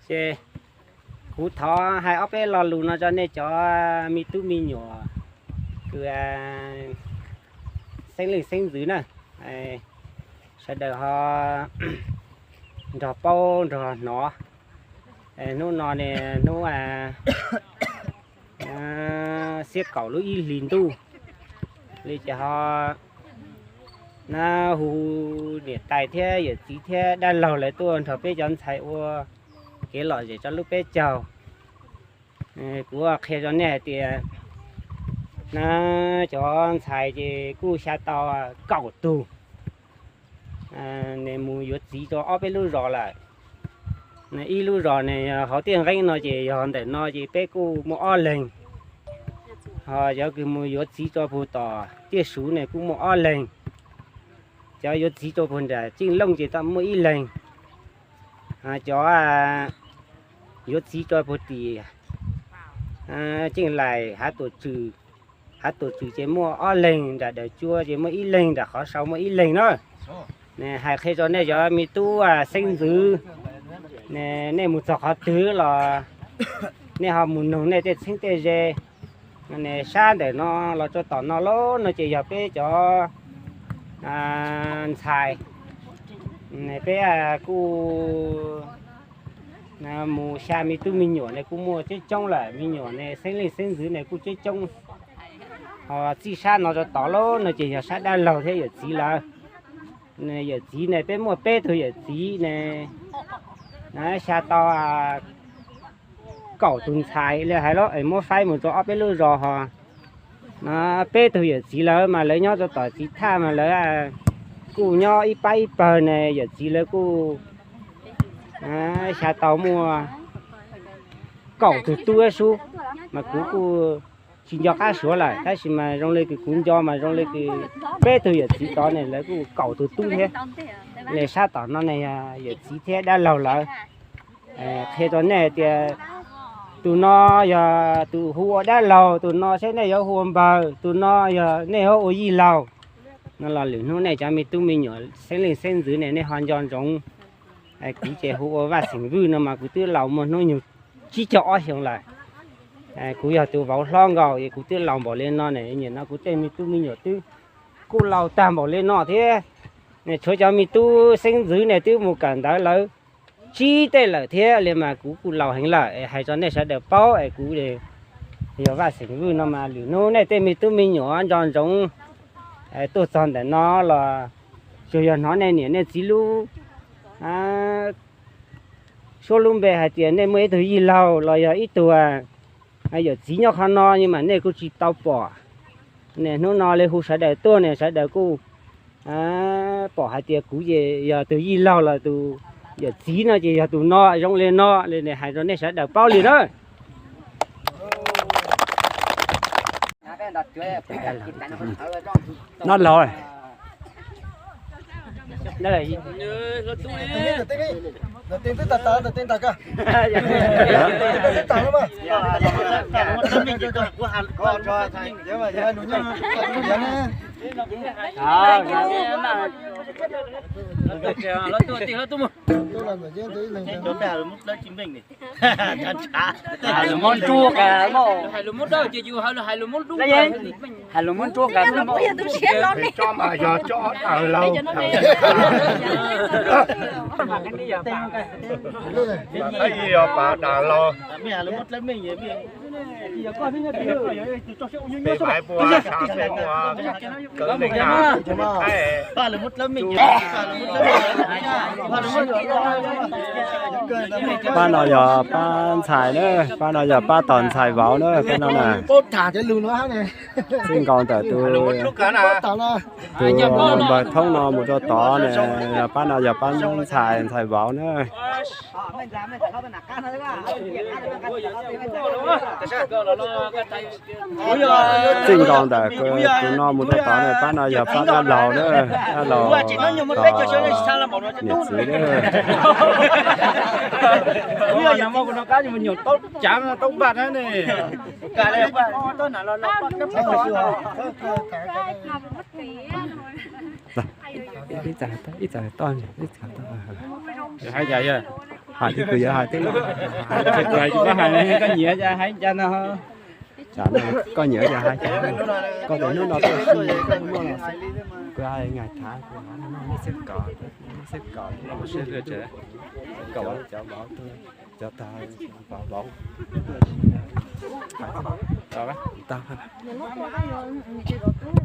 Ces kuv thov hais ob peb lo lus no rau nej cov me tub me nyuam kws xeeb leej xeeb ntxwv na, sawv daws ho nrog paub nrog hnov. Hnub no ne hnub xiab kaum lub ib hlis ntuj li ces ho na hu niam tais thiab yawm txiv thiab dab laug lawv tuaj nrog peb cov ntxhais ua kev lom zem rau lub peb caug. Kuv qhia rau nej hais tias na cov ntxhais ces kuj xya tau kaum tug. Nws mus yuav txiv rau ob peb lub zos lawm. Ib lub zos ne hauv Tiaj Nqeeb no ces yog ntawm no ces peb kuj muaj ob leeg. Ho cov kws mus yuav txiv rau puag tom Tiaj Suv ne kuj muaj ob leeg. Cov yuav txiv rau puag nram Ceej Looj ces tau muaj ib leeg. Cov yuav txiv rau puag tim Ceej Lais Hav Tuam Tswm, Hav Tuam Tswm ces muaj ob leeg, nram Dawm Cua ces muaj ib leeg, nram Qhov Sau muaj ib leeg na. Hais qhia rau nej cov me tub xeeb ntxwv, nej mus txog qhov twg los nej ho mus noog nej tej txheeb tej ze. Sab ntawm no los rau tom no lauj no ces yog peb cov ntxhais, peb kuj mus xya me tub me nyuam ne kuj muaj coob coob lawm, me nyuam ne xeeb leej xeeb ntxwv ne kuj coob coob. Ho txij sab no rau tod lauj no ces yog sab dab laug thiab yawm txiv lawv. Yawm txiv ne peb muaj peb tug yawm txiv ne, xya tau kaum tug ntxhais li hais los muab faib mus rau ob peb lub zos ho peb tug yawm txiv lawv mas lawv nyob rau tom txiv thaj mas lawv kuj nyob ib pab ib pawg ne, yawm txiv lawv kuj xya tau muaj kaum tug tub sub, mas kuv kuj tsis nco qab suav lawm tab sis mas zoo li kws kuv nco mas zoo li kws peb tug yawm txiv tod ne lawv kuj kaum tug tub thiab. Li sab tom no ne yawm txiv thiab dab laug lawv. Qhia rau nej tias tus no yog tus hu ua dab laug, tus no seb nej yuav hu ua npawg, tus no yog nej yuav hu ua yij laug. No los lwm hnub nej cov me tub me nyuam xeeb leej xeeb ntxwv ne nej ho nco ntsoov. Kuv ces hu ua Vaj Xeem Vwj no mas kuv twb laus muaj hnub nyoog tsib caug ob xyoos lawm. Kuv yog tus vauv hlob nkaus es kuv twb laus npaum li no ne, nim no kuv tej me tub me nyuam twb kuj laus tag npaum li no thiab. Tshuav cov me tub xeeb ntxwv ne twb mus kawm ntawv lawv tsib tej lawm thiab li mas kuv kuj laus heev lawm es hais rau nej sawv daws paub es kuv yog Vaj Xeem Vwj no mas lwm hnub nej tej me tub me nyuam nco ntsoov tuaj txog ntawm no los tsuas yog hnov nej niam nej txiv lub suab lub npe hais tias nej muaj ib tug yij laug los yog ib tug yawm txiv nyob qhov no, yeej mas nej kuj tsis tau pom. Ne hnub no li hu sawv daws tuaj ne sawv daws kuj pom hais tias kuv ces yog tus yij laug los tus yawm txiv no ces yog tus no zoo li no li ne hais rau nej sawv daws paub li na. Nab laug. Hais lus muab ntsuab ka, hais lus muab ntsuab ka. Tso mas yog tso daws laug. Yog pas daws laug. Peb pais pua sab peb muaj kawm neeg na. Pab no yog pab ntxhais na, pab no yog pab tos ntxhais vauv na, pab no na. Txij nkaus ntawm tus, tus npawg thoob no mus rau tod ne, pab no yog pab ntxhais, ntxhais vauv na. Txij nkaus ntawm tus no mus rau tod ne, pab no yog pab dab laug na, dab laug tos niam txiv na. Ib txawm toj, ib txawm toj, ib txawm toj. Hais yog, yog. Hais tias kuv yuav hais tib no, hais tias kuv hais, koj nyiam cas hais cas no. Koj nyiam cas hais cas, koj tias hnub no tuaj si, koj muaj los xwb. Kuv hais ngaim thav, kuv hais no xeb kaum, xeb kaum, xeb kaum, cov vauv, cov tag, vauv, vauv.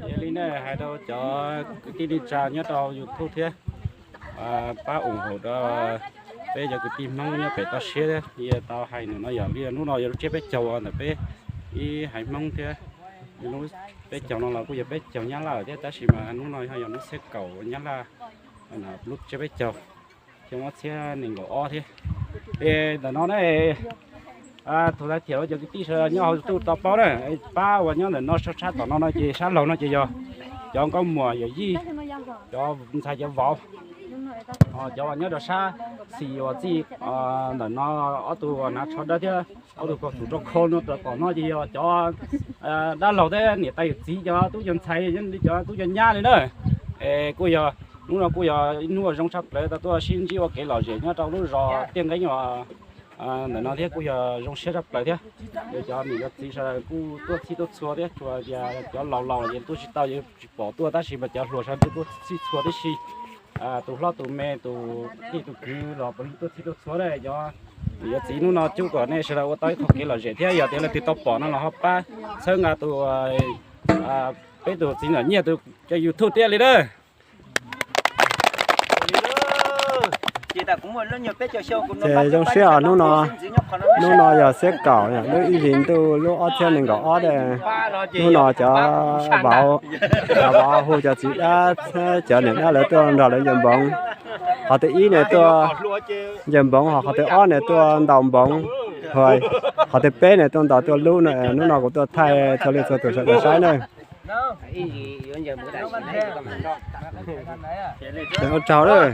Yog li ne hais rau cov kwv tij neej tsa nyob rau YouTube thiab, pab ủng hộ rau peb cov kwv tij Hmoob nyob pem toj siab thiab. Yog tau hais ntawm no yog li hnub no yog lub tsiab peb caug ntawm peb ib haiv Hmoob thiab. Lub peb caug no los kuj yog peb caug Nyab Laj thiab, tab sis mas hnub no ho yog hnub xeb kaum Nyab Laj, lub tsiab peb caug, xyoo ob txhiab nees nkaum ob thiab. Es ntawm no ne, tus thaiv thiam rau cov kwv tij sawv daws nyob hauv YouTube tau paub na, pab uas nyob ntawm no sab tshab tom no no ces sab laug no ces yog cov nkauj muam yawm yij, cov ntxhais cov vauv, cov uas nyob rau sab xis uas txij ntawm no ob tug uas hnav tsho dawb thiab ob tug kaus tus rau khau no rau tom no ces yog cov dab laug thiab niam tais yawm txiv, cov tub cov ntxhais, cov tub cov nyab li na. Es kuj yog hnub no kuj yog ib hnub uas zoo tshaj plaws tau tuaj sib ntsib ua kev lom zem nyob rau lub zos Tiaj Nqeeb ntawm no thiab kuj yog zoo siab tshaj plaws thiab. Cov niam cov txiv sawv daws kuj tuaj txhij tuaj txhua thiab, tsuas tias cov laus laus ces tuaj tsis tau, tsis pom tuaj, tab sis mas cov hluas sawv daws tuaj txhij txhua tib si. Tus hlob tus me, tus tij tus kwv los puav leej tuaj txhij tuaj txhua na. Cov niam cov txiv, hnub no cub kom nej sawv daws ua tau ib qho kev lom zem thiab, yog tias leej twg tau pom no los ho pab txhawb nqa tus, peb tus txiv ntxawm Nyiaj tus kênh YouTube thiab li na. Ces zoo siab os, hnub no, hnub no yog xiab kaum lub ib hlis ntuj lub ob txhiab nees nkaum ob, hnub no cov vauv, cov vauv hu cov txiv dab, cov niam dab lawv tuaj nrog lawv ncaws npoov. Qhov thib ib ne tuaj ncaws npoov, ho qhov thib ob ne tuaj ntaus npoov, qhov thib peb ne tuaj ntaus tuaj lub na. Hnub no kuv tuaj thaij txhua leej txhua tus sawv daws saib na. Ua tsaug lawm.